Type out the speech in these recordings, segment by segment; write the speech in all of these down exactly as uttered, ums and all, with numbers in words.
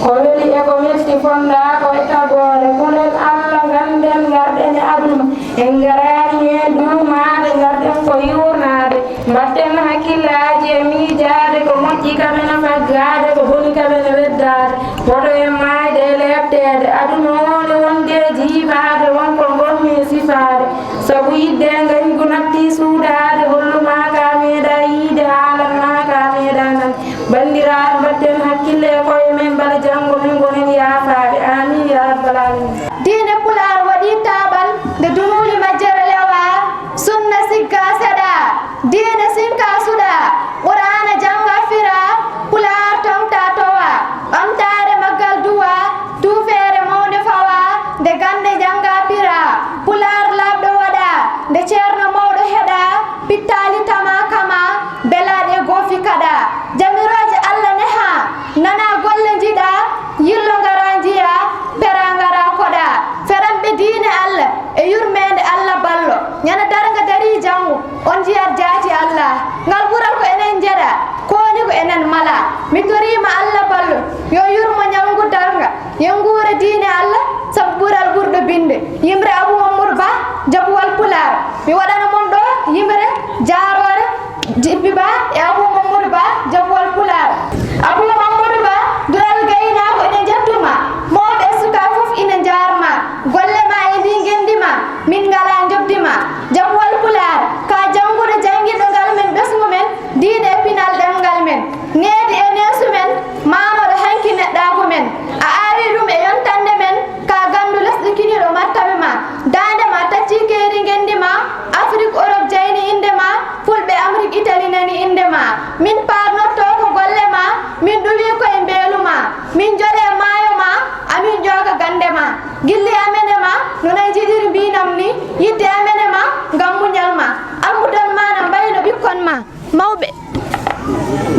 Ko weli e ko metti fondaako e tagoore, kono en Allah ngannden ngarɗen e aduna. En ngaraani heen duumaade, ngarɗen ko yuurnaade. Mbaɗten hakkillaaji e miijaade, ko moƴƴi kam ene faggaade, ko boni kam ene weddaade. Woto en maayde e leepteede, aduna o ne wonde jiibaade, won ko ngonmi e sifaade. Sabu yiɗde e ngañgu natti suudaade, hollu maa ka meeɗa yiide, haalan maa ka meeɗa nande. Banndiraaɓe, mbaɗten hakkille e koye men, mbele janngo min ngonen yaafaaɓe. Aamiin yaa rabbal aalamiin. Diine Pulaar waɗii taaɓal nde dunuuli majjere lewaa, sunna siggaa seɗaa, diine sinkaa suɗaa, Quraana janngaa firaa, Pulaar toŋtaa towaa, ɓamtaare maggal duwaa, tuufeere mawnde fawaa, nde gannde njanngaa piraa, Pulaar laaɓɗo waɗaa, nde ceerno mawɗo heɗaa, pittaali tamaa kamaa, belaaɗi e goofi kaɗaa. Jamirooje Allah nehaa, nanaa golle njiɗaa, yillo ngaraa njiyaa, peraa ngaraa koɗaa. Feranɓe diine Allah e yurmeende Allah ballo. Ñande darnga darii janngo, on njiyat jaati Allah. Ngal ɓural ko enen njeɗaa, ko woni ko enen malaa. Mi toriima Allah ballo, yo yurmo ñalngu darnga. Yo nguure diine Allah, sabu ɓural ɓurɗo binnde. Yimre Abuu Mammadu Ba, Jabuwal Pulaar. Mi waɗana mon ɗo yimre jaaroore Jibbi Ba e Abuu Mammadu Ba, Jabuwal Pulaar. Abuu Mammadu Ba, duɗal gaynaako ene njettu ma. Mawɓe e sukaaɓe fof ine njaar ma. Golle ma e ndi ngenndi ma, min ngalaa njoɓdi ma. Jabuwal Pulaar, ka jannguɗo jannginɗo ngal men ɓesngu men, diine e pinal ɗemngal men. Needi e neesu men, maanooɗo hanki neɗɗaagu men. A aawi ɗum e yontannde men, ka ganndu lesɗikiniiɗo martabe ma. Daande ma tacci keeri ngenndi ma, Afrik, Orop jayni innde ma, Fulɓe Amrik, Itali nani innde ma. Min paarnotto ko golle ma, min ɗuwi koye mbeelu ma. Min jole maayo ma, amin ƴooga gannde ma. Gilli amen e ma, no nayi njiɗiri mbiinam ni, yiɗde amen e ma, ngam muñal ma. Almudal ma na mbayno ɓikkon ma. Mawɓe.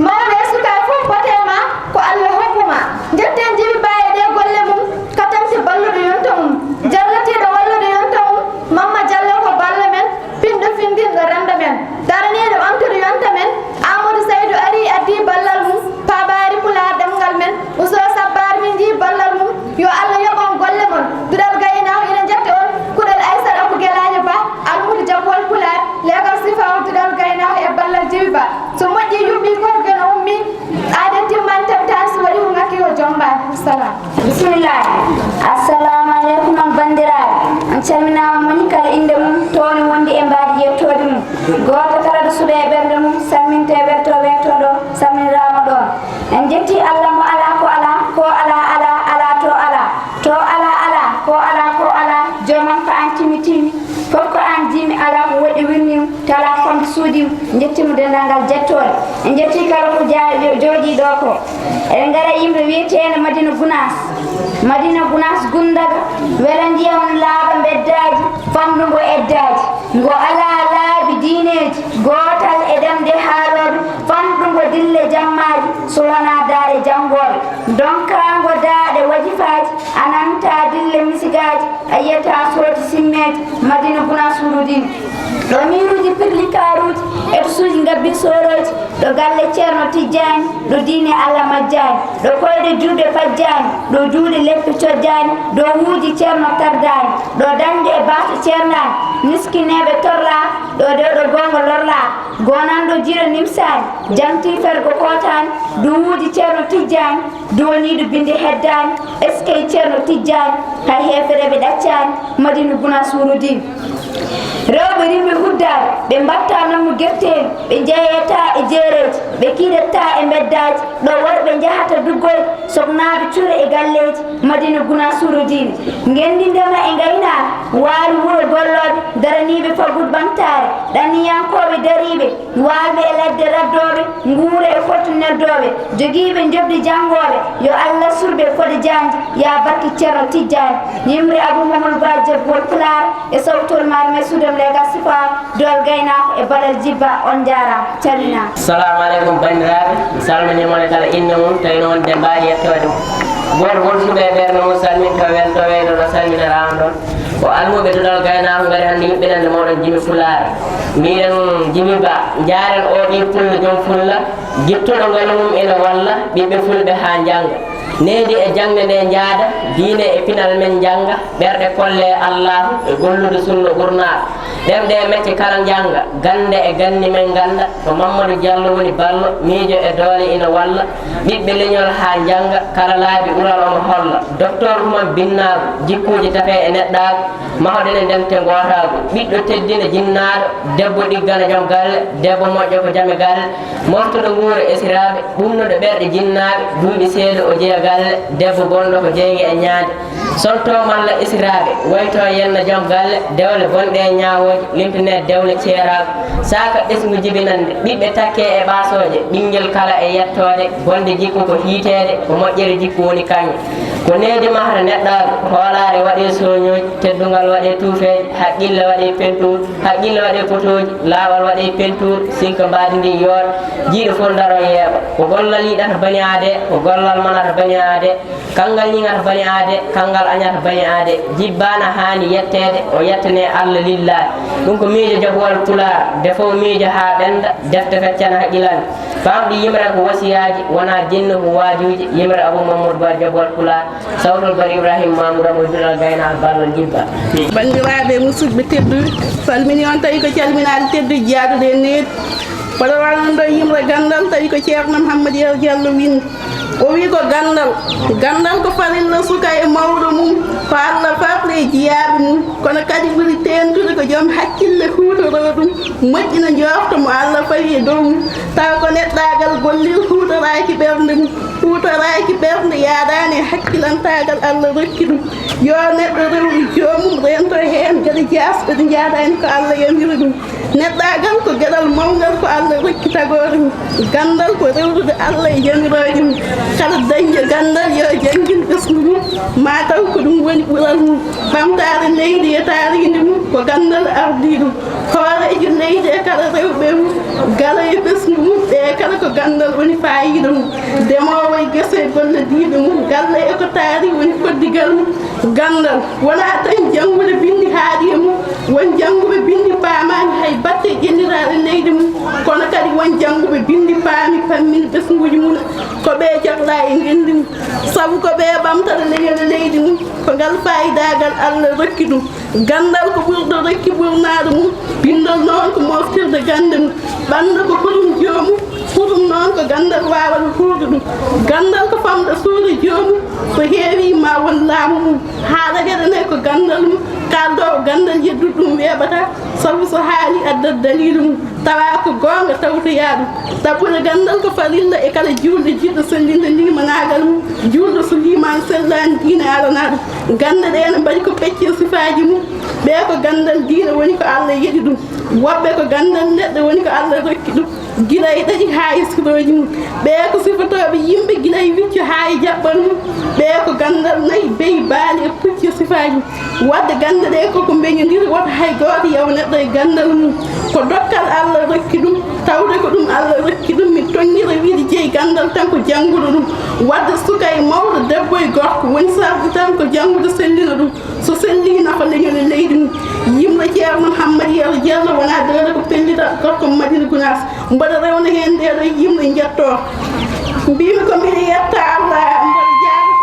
Mawɓe e sukaaɓe fof pote ma ko Allah hokku ma. Njetten Jibi Ba e ɗee golle mum, katante balluɗo yonta mum, jarlatiiɗo walluɗo yonta mum. Mamma Jallo ko ballo men, pinɗo finndinɗo renndo men, daraniiɗo ɓamtude yonta men. Amadou Saydou arii addii ballal mum, paabaari Pulaar ɗemngal men. Uso Sabbaar min njii ballal mum. Yo Allah yoɓ on golle mon. Duɗal gaynaaɓe ina njetta on. Kuɗel Aysata Abou Gelaajo Ba, almuudo Jabuwal Pulaar, leegal sifaawa duɗal gaynaaɓe e ballal Jibi Ba. So moƴƴi yuɓɓi ko geno ummi, aade timman tebtaani, so waɗi ko ŋakki ko jombaani. Wassalam. Bismillah. Assalamu aleykum on banndiraaɓe. On calminaama moni kala innde mum, toon wondi e mbaadi yettoode mum. Gooto kala ɗo suɓe e ɓernde mum, salminte e werto werto ɗo, salminiraama ɗoon. En njetti Allah mo alaa ko alaa, ko alaa alaa, alaa to alaa. To alaa alaa, ko alaa ko alaa, joomam ko aan timi timi, fof ko aan jimi, alaa ko woɗɗi wirnimo, tala kombi suudim, njettiimo denndaangal jettoore. En njetti kala ko jaa-, jooɗii ɗo ko. Eɗen ngara yimre wiyeteende Madina Gunaas. Madina Gunaas Gundaga, wela ndiyam laaɓa mbeddaaji, fanɗungo eddaaji. Ngo alaa laabi diineeji, gootal e ɗemɗe haalooɓe, fanɗungo dille jammaaji, so wonaa daaɗe janngooɓe. Ndonkaango daaɗe wajifaaji, a nanta dille misigaaji, a yiyata sooti simmeeji, Madina Gunaas Wuro Diine. Ɗo miiruuji pirlikaaruuji, etusuuji ngabbii soorooji, ɗo galle Ceerno tijjaani, ɗo diine Allah majjaani, ɗo koyɗe juuɗe pajjaani, ɗo juuɗe leppi cojjaani, ɗo wuuji Ceerno tardaani, ɗo dañde e baasɗe ceerndaani, miskineeɓe torlaa, ɗo dewɗo goonga lorlaa, gonanɗo jiiɗo nimsaani, jamtii fergo kootaani, duwuuji Ceerno tijjaani, duwaniiɗo bindi heddaani, eskey Ceerno tijjaani, hay heefereeɓe ɗaccaani, Madina Gunaas Wuro Diine. Rewɓe rimɓe huddaaɓe, ɓe mbaɗtaa nammu gerteeli, ɓe njeyeetaa e jeereeji, ɓe kiiɗettaa e mbeddaaji, ɗo worɓe njahata duggoyde, soknaaɓe cure e galleeji, Madina Gunaas Wuro Diine. Ngenndi ndema e ngaynaaka, waali wuro gollooɓe, daraniiɓe faggudu ɓamtaare, ɗanniyankooɓe dariiɓe, waalɓe e ladde raddooɓe, nguure e fottu neldooɓe, jogiiɓe njoɓdi janngooɓe, yo Allah surɓe fode jaanji, yaa barki Ceerno Tijjaani, yimre Abuu Mamadou Ba Jabuwol Pulaar, e sawtol maaro me suudam leegal sifa, duɗal gaynaako e balal jibba, on njaaraama, calminaama. Salamu aleykum banndiraaɓe, mi salminiima on e kala innde mum, tawi noon wonde mbaadi yettoode mum. Gooto won suɓe e ɓernde mum salmin to wen to weyno ɗo salminanaa on ɗoon. Ko almuɓe duɗal gaynaaku ngari hannde yuɓɓinande mooɗon Jimi Pulaar. Mbiɗen Jimi Ba, njaaren oo ɓii pullo joom fulla, gittuɗo ngalu mum ina walla ɓiɓɓe fulɓe haa njannga. Needi e jaŋde nde njaada, diine e pinal men njannga, ɓerɗe kolle Allaahu e gollude sunna ɓurnaaɗo. Ɗemɗe e mecce kala njannga, gannde e ganni men ngannda, ko Mammadu Jallo woni ballo, miijo e doole ina walla, ɓiɓɓe leñol haa njannga, kala laabi ɓural omo holla. Doktoor Human binnaagu, jikkuuji tafe e neɗɗaagu, mahoɗen e ndente ngootaagu. Ɓiɗɗo teddina jinnaaɗo, debbo ɗiggana joom galle, debbo moƴƴo ko jame galle, moftuɗo nguura esiraaɓe, ɓumnuɗo ɓerɗe jinnaaɓe, duuɓi seeɗa o jeya galle, debbo bonɗo ko jeynge e ñaande. Solto malla esiraaɓe, wayto yenna joom galle, dewle bonɗe e ñaawooje, limpine dewle ceeraago. Saaka ɓesngu jibinande, ɓiɓɓe takke e ɓaasooje, ɓinngel kala e yettoode, bonde jikku ko hiiteede, ko moƴƴere jikku woni kañum. Ko needi mahata neɗɗaagu, hoolaare waɗe sooñooji, teddungal waɗe tuufeeje, haqqille waɗe pentuur, haqqille waɗe potooji, laawol waɗe pentuur, sinka mbaadi ndin yooɗa, jiiɗo fof daro yeeɓa. Ko gollal yiɗata bani aade, ko gollal manata bani aade, kanngal ñiŋata bani aade, kanngal añata bani aade, jibbaana haani yetteede, o yettane Alla lillaahi. Ɗum ko miijo jabuwal Pulaar, defo miijo haa ɓennda, defte feccana haqqilande. Famɗi yimre ko wasiyaaji, wonaa jinne ko waajuuji, yimre Abuu Mammadu Ba jabuwal Pulaar, sawtol Bar Ibraahiima Maamudou Amadou Duɗal Gaynaako Ballo Jibba. Banndiraaɓe musidɓe tedduɓe, salmini on tawi ko calminaali tedduji jaaduɗo e needi. Mboɗo waɗan ɗo yimre ganndal tawi ko Ceerno Mouhammad Yero Diallo winndi. O wi ko ganndal, ganndal ko farilla suka e mawɗo mum, ko Alla farli e jiyaaɓe mum, kono kadi ɓuri teeŋtude ko joom hakkille huutoroo ɗum, moƴƴina njoofto mo Alla fawi e dow mum, tawa ko neɗɗaagal golliri huutoraaki ɓernde mum, huutoraaki ɓernde yahdaani e hakkilantaagal Alla rokki ɗum. Yo neɗɗo rewru joomum, reento heen geɗe jaasɗe ɗe njaadaani ko Alla yamiri ɗum. Neɗɗaagal ko geɗal mawngal ko Alla rokki tagoore mum. Ganndal ko rewrude Alla e yamirooje mum. Kala dañɗo ganndal yo janngin ɓesngu mum, maa taw ko ɗum woni ɓural mum. Ɓamtaare leydi e taariindi mum ko ganndal ardii ɗum. Hooreejo leydi e kala rewɓe mum, galo e ɓesngu mum, ɓe kala ko ganndal woni faayiida mum. Demoowo e gese e gollodiiɓe mum, galle e ko taari woni koddigal mum. Ganndal wonaa tan janngude binndi haaɗi e mum, won jannguɓe binndi paamaani hay batte e ƴelliraaɗe leydi mum, kono kadi won jannguɓe binndi paami, pammini ɓesnguuji mum, ko ɓe jaɓlaa e ngenndi mum, sabu ko ɓe ɓamtata leñol e leydi mum, ko ngal faayidaagal Alla rokki ɗum. Ganndal ko ɓurɗo rokki ɓurnaaɗo mum, binndol noon ko moftirde gannde mum, ɓanndu ko hurum joomum, hurum noon ko ganndal waawata huurude ɗum. Ganndal ko famɗo suudu joomum, so heewii ma won laamu mum, haala heɗene ko ganndal mum, kaaldoowo ganndal yeddude ɗum weeɓataa, sabu so haalii addat daliilu mum, tawa ko goonga tawtoyaa ɗum. Ɗaɓɓude ganndal ko farilla e kala juulɗo jiɗɗo sellinde liimanaagal mum, juulɗo so liimaano sellaani diine alanaa ɗum. Gannde ɗe ene mbaɗi ko pecce sifaaji mum, ɓee ko ganndal diine woni ko Alla yeɗi ɗum, woɓɓe ko ganndal neɗɗo woni ko Alla rokki ɗum. Gila e ɗaɗi haa e sirooji mum. Ɓee ko sifotooɓe yimɓe gila e wicco haa e jaɓɓal mum. Ɓee ko ganndal nayi, beyi, baali e pucci e sifaaji mum. Waɗde gannde ɗe koko mbeñondiri, woto hay gooto yaw neɗɗo e ganndal mum. Ko dokkal Alla rokki ɗum, tawde ko ɗum Alla rokki ɗum, mi toŋngira wiide jeyi ganndal tan ko jannguɗo ɗum. Waɗde suka e mawɗo, debbo e gorko, woni sarde tan ko janngude sellina ɗum. So sellii nafa leñol e leydi mum. Yimre Ceerno Hammadi Yero Diallo wonaa dewle ko pellita gorko Madina Gunaas. Mboɗo rewna heen nde ɗo yimre njettoo. Mbiymi ko mbiɗa yetta Allah, mboɗo jaara.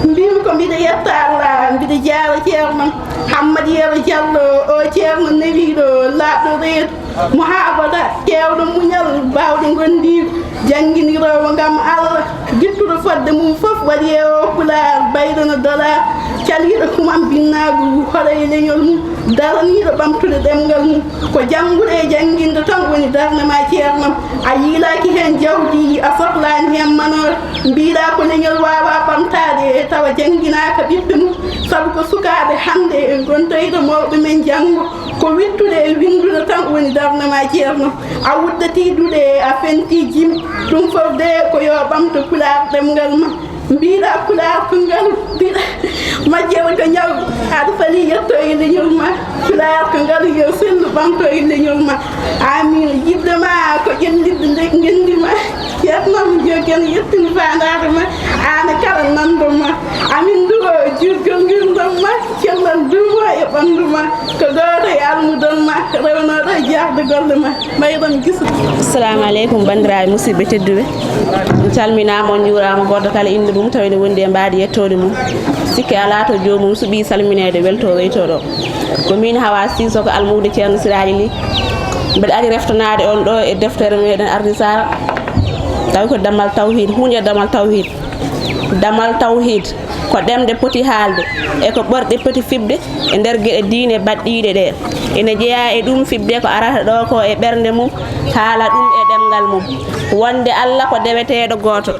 Mbiymi ko mbiɗa yetta Allah, mbiɗa jaara Ceerno Hammadi Yero Diallo, o Ceerno newiiɗo, laaɓɗo reedu. Mo haa abada, keewɗo muñal, baawɗo ngondiigu, jannginiroowo ngam Allah, gittuɗo fodde mum fof, waɗi e o Pulaar, bayɗo no dola, caliiɗo kumam binnaagu, hoɗo e leñol mum, daraniiɗo ɓamtude ɗemngal mum. Ko janngude e jannginde tan woni darnde ma, Ceerno. A yiilaaki heen jawdi, a sohlaani heen manoore. Mbiɗa ko leñol waawaa ɓamtaade, tawa jannginaaka ɓiɓɓe mum, sabu ko sukaaɓe hannde ngontoyta mawɓe men janngo. Ko wiɗtude e winndude tan woni darnde ma, Ceerno. A wuddatii duɗe, a fentii jimi. Ɗum fof de ko yo ɓamto Pulaar ɗemngal ma. Mbiɗa Pulaar ko ngalu, mbiɗa majjere ko ñaw. Aɗa fali yetto e leñol ma. Pulaar ko ngalu, yo sellu ɓamto e leñol ma. Amiin. Yiɗde ma ko ƴellitde nde ngenndi ma. Ceerno am, yo Geno yettin faandaare ma. Aan e kala nanndo ma. Amin nduwo juutgol nguurndam ma. Cellal duum. Ɓanndu ma ko gooto e almudon ma, rewnooɗo e jaarde golle ma, mayɗon gisude. Assalamu aleykum, banndiraaɓe musidɓe tedduɓe. On calminaama, on njuuraama, gooto kala innde mum tawi ne wondi e mbaadi yettoode mum. Sikke alaa to joomum suɓii salmineede, weltoo weytoo ɗo. Ko miin Hawa Siiso, ko almuudo Ceerno Siraaji Li. Mbeɗa ari reftanaade on ɗo e deftere meɗen Ardi Sara, tawi ko Damal Tawhid, huunde Damal Tawhid. Damal Tawhid ko ɗemɗe poti haalde e ko ɓorɗe poti fiɓde e nder geɗe diine baɗɗiiɗe ɗe. Ene jeyaa e ɗum fiɓde ko arata ɗo ko e ɓernde mum, haala ɗum e ɗemngal mum. Wonde Allah ko deweteeɗo gooto.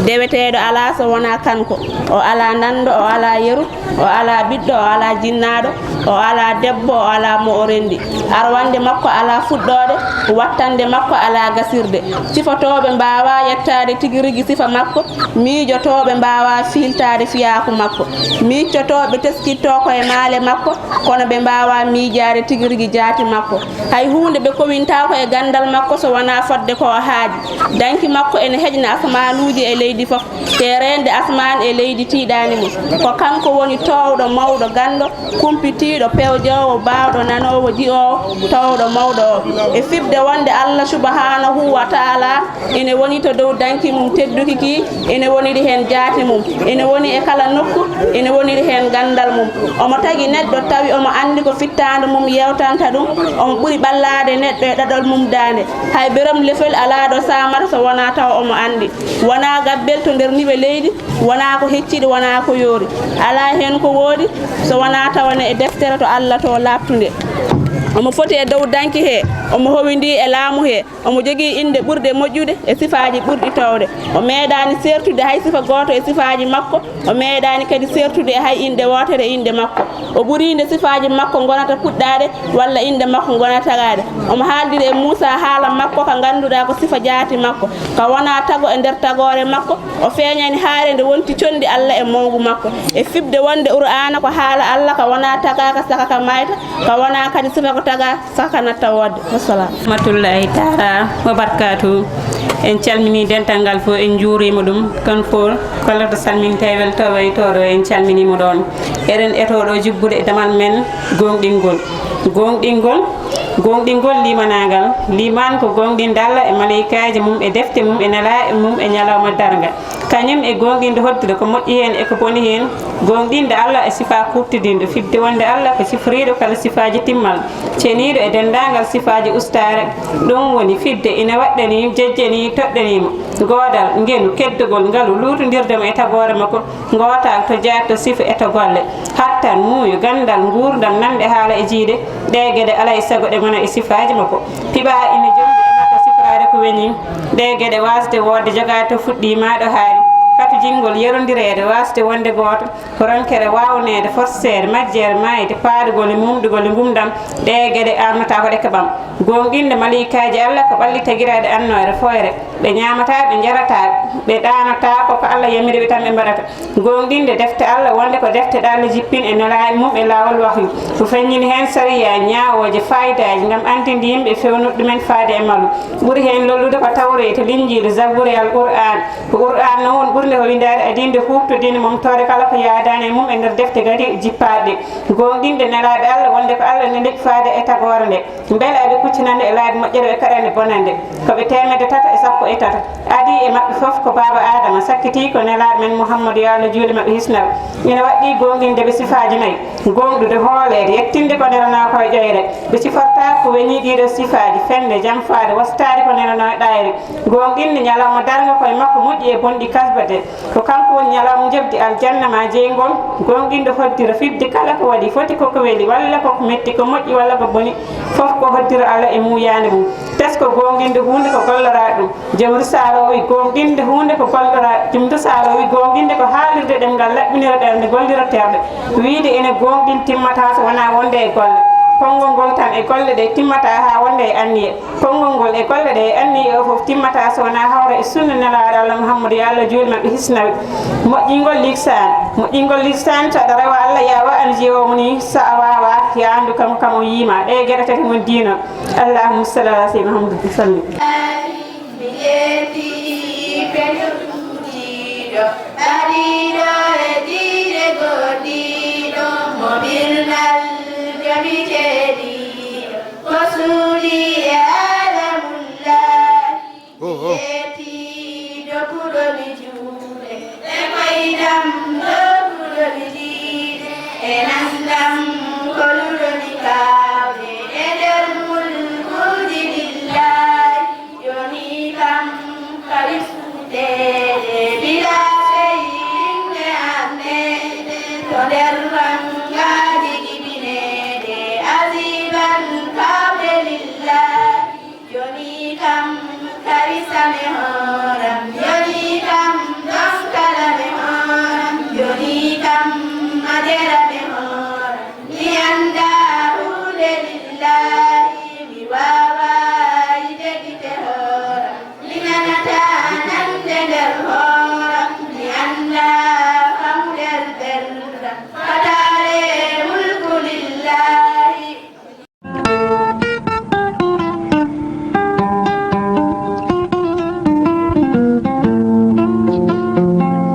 Deweteeɗo alaa so wonaa kanko. O alaa nanndo, o alaa yeru, o alaa ɓiɗɗo, o alaa jinnaaɗo, o alaa debbo, o alaa mo o renndi. Arwannde makko alaa fuɗɗoode, wattande makko alaa gasirde. Sifotooɓe mbaawaa yettaade tigi rigi sifa makko, miijotooɓe mbaawaa fiiltaade fiyaaku makko. Miijotooɓe teskittoo ko e maale makko, kono ɓe mbaawaa miijaade tigi rigi jaati makko. Hay huunde ɓe kowintaako e ganndal makko so wonaa fodde ko o haaji. Danki makko ene heƴna asmaanuuji e leydi fof. Tereende asmaan e leydi tiiɗaani mo. Ko kanko woni toowɗo, mawɗo, ganndo, kumpitiiɗo, pewjoowo, baawɗo, nanoowo, ji'oowo, toowɗo, mawɗo o. E fiɓde wonde Allah subhanahu wa taala ene woni to dow danki mum tedduki ki, ene woniri heen jaati mum, ene woni e kala nokku, ene woniri heen ganndal mum. Omo tagi neɗɗo tawi omo anndi ko fittaandu mum yewtanta ɗum, omo ɓuri ɓallaade neɗɗo e ɗaɗol mum daande. Hay berom lefel alaa ɗo saamata so wonaa tawa omo anndi. Wonaa gabbel to nder niɓe leydi, wonaa ko hecciɗi, wonaa ko yoori. Alaa heen ko woodi so wonaa tawa ne e deftere to Allah to laaɓtunde. Omo foti e dow danki he, omo howindii e laamu he, omo jogii innde ɓurɗe moƴƴude e sifaaji ɓurɗi toowde. O meeɗaani seertude hay sifa gooto e sifaaji makko, o meeɗaani kadi seertude e hay inɗe wootere e inɗe makko. O ɓurii nde sifaaji makko ngonata puɗɗaaɗe walla inɗe makko ngona tagaaɗe. Omo haaldiri e Muusaa haala makko ka ngannduɗaa ko sifa jaati makko, ka wonaa tago e nder tagoore makko. O feeñani haayre nde wonti conndi Allah e mawngu makko. E fiɓde wonde Qur'aana ko haala Allah ka wonaa tagaaka saka ka maayta, ka wonaa kadi sifa ko tagaa saka ka natta woodde. Wassalam. Rahmatullahi taala wa barkaatu. En calminii dental ngal fof, en njuuriima ɗum. Kan fof kala to salmintee weltoo waytoo ɗo, en calminiima ɗoon. Eɗen etoo ɗo jibbude e damal men gooŋɗingol. Gooŋɗingol, gooŋɗingol liimanaagal. Liimaan ko gooŋɗinde Allah e maleykaaji mum e defte mum e nelaaɓe mum e ñalawma darnga. Kañum e gooŋɗinde hoddira ko moƴƴi heen e ko boni heen. Gooŋɗinde Allah e sifaa kuuɓtidinɗo, fiɓde wonde Allah ko siforiiɗo kala sifaaji timmal, ceniiɗo e denndaangal sifaaji ustaare. Ɗum woni fiɓde ina waɗɗanii, jejjanii, toɗɗaniima. Goodal, ngenu, keddagol, ngalu, luutondirde mo e tagoore makko, ngootaal to jaati, to sifa e to golle, hattan, muuyo, ganndal, nguurndam, nanɗe haala e jiyde, ɗee geɗe alaa e sago ɗe ngona e sifaaji makko. Piɓaa ina jombi e makko sifraade ko weñi. Ɗee geɗe waasde woodde jogaade to fuɗɗii maa ɗo haari. Katujingol, yerondireede, waasde wonde gooto, ronkere, waawneede, forseede, majjeede, maayde, paaɗugol e muumɗugol e ngumdam, ɗee geɗe aamnotaako ɗe keɓam. Gooŋɗinde maleykaaji Allah ko ɓalli tagiraaɗi annoore fooyre. Ɓe ñaamataa, ɓe njarataa, ɓe ɗaanotaa, ko ko Allah yamiri ɓe tan ɓe mbaɗata. Gooŋɗinde defte Allah wonde ko defte ɗe Allah jippini e nelaaɓe mum e laawol wahyu. O feññini heen sariya, ñaawooje, faayidaaji ngam anndinde yimɓe e feewnude ɗumen faade e malu. Ɓuri heen lollude ko Tawreeta, Linjiila, Zabuura e Al Qur'aan. Ko Qur'aan noon woni ɓurnde ko winndaade adii nde huuɓtodii nde momtoore kala ko yaadaani e mum e nder defte kadi jippaaɗe. Gooŋɗinde nelaaɓe Allah wonde ko Allah neli ɓe faade e tagoore nde. Mbele aɓe kuccinande e laabi moƴƴere ɓe kaɗande bonande. Ko ɓe teemedde tata e sappo e tata. Adii e maɓɓe fof ko baaba Aadama, sakkitii ko nelaaɗo men Muhammadu, yo Allah juule maɓɓe hisnaɓe. Ina waɗɗii gooŋɗinde ɓe sifaaji nayi, gooŋɗude, hooleede, yettinde ko nelanoo ko e ƴoyre. Ɓe sifortaako ko weñii ɗiiɗo sifaaji, fende, jamfaade, wastaade ko nelanoo e ɗaayre. Gooŋɗinde ñalawma darnga ko e makko moƴƴi e bonɗi kasbate. Ko kanko woni ñalawma njoɓdi aljanna maa jeyngol, gooŋɗinɗo hoddira fiɓde kala ko waɗi, foti ko ko weli, walla ko ko metti, ko moƴƴi walla ko boni, fof ko hoddira Allah e muuyaande mum. Tesko gooŋɗinde huunde ko golloraa ɗum. Jom risaala o wi gooŋɗinde huunde ko golloraa, jom risaala o wi gooŋɗinde ko haalirde ɗemngal laɓɓinira ɓernde gollira terɗe. Wiyde ene gooŋɗin timmataa so wonaa wonde e golle. Konngol ngol tan e golle ɗe timmataa haa wonde e anniya. Konngol ngol e golle ɗe e anniya o fof timmataa so wonaa hawra e sunna nelaaɗo Allah Muhammadu, yo Allah juul maɓɓe hisnaɓe. Moƴƴingol liksaan. Moƴƴingol liksaan, so aɗa rewa Allah, yaa wa an jeewo mo ni, so a waawaa, yaa anndu kam, kam o yiima. Ɗe geɗe tati ngon diino. Allahumma salli ala sayyidina Muhammadin sallim. Mi yetti ɓe nodduɗiɗo, ɓadiɗo e diine goɗɗiɗo, mo ɓirnal. Nder rangaaji ɗiɗi neede asiban kawde lillahi. Joni kam kawisame hooram, joni kam donkalame hooram, joni kam maderame hooram. Mi annda huunde lillahi, mi waawaa yidegite hooram. Mi nanataa nande nder hooram, mi annda famu nder ɓerdam. Fataare mulku lillahi.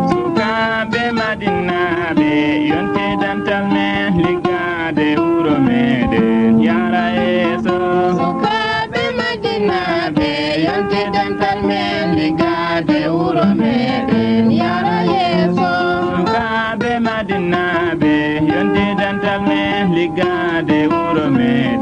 Sukaaɓe Madinaaɓe, yonte dantal men, liggaade wuro meɗen yara yeeso. Sukaaɓe Madinaaɓe, yonte dantal men, liggaade wuro meɗen yara yeeso. Sukaaɓe Madinaaɓe, yonte dantal men, liggaade wuro meɗen.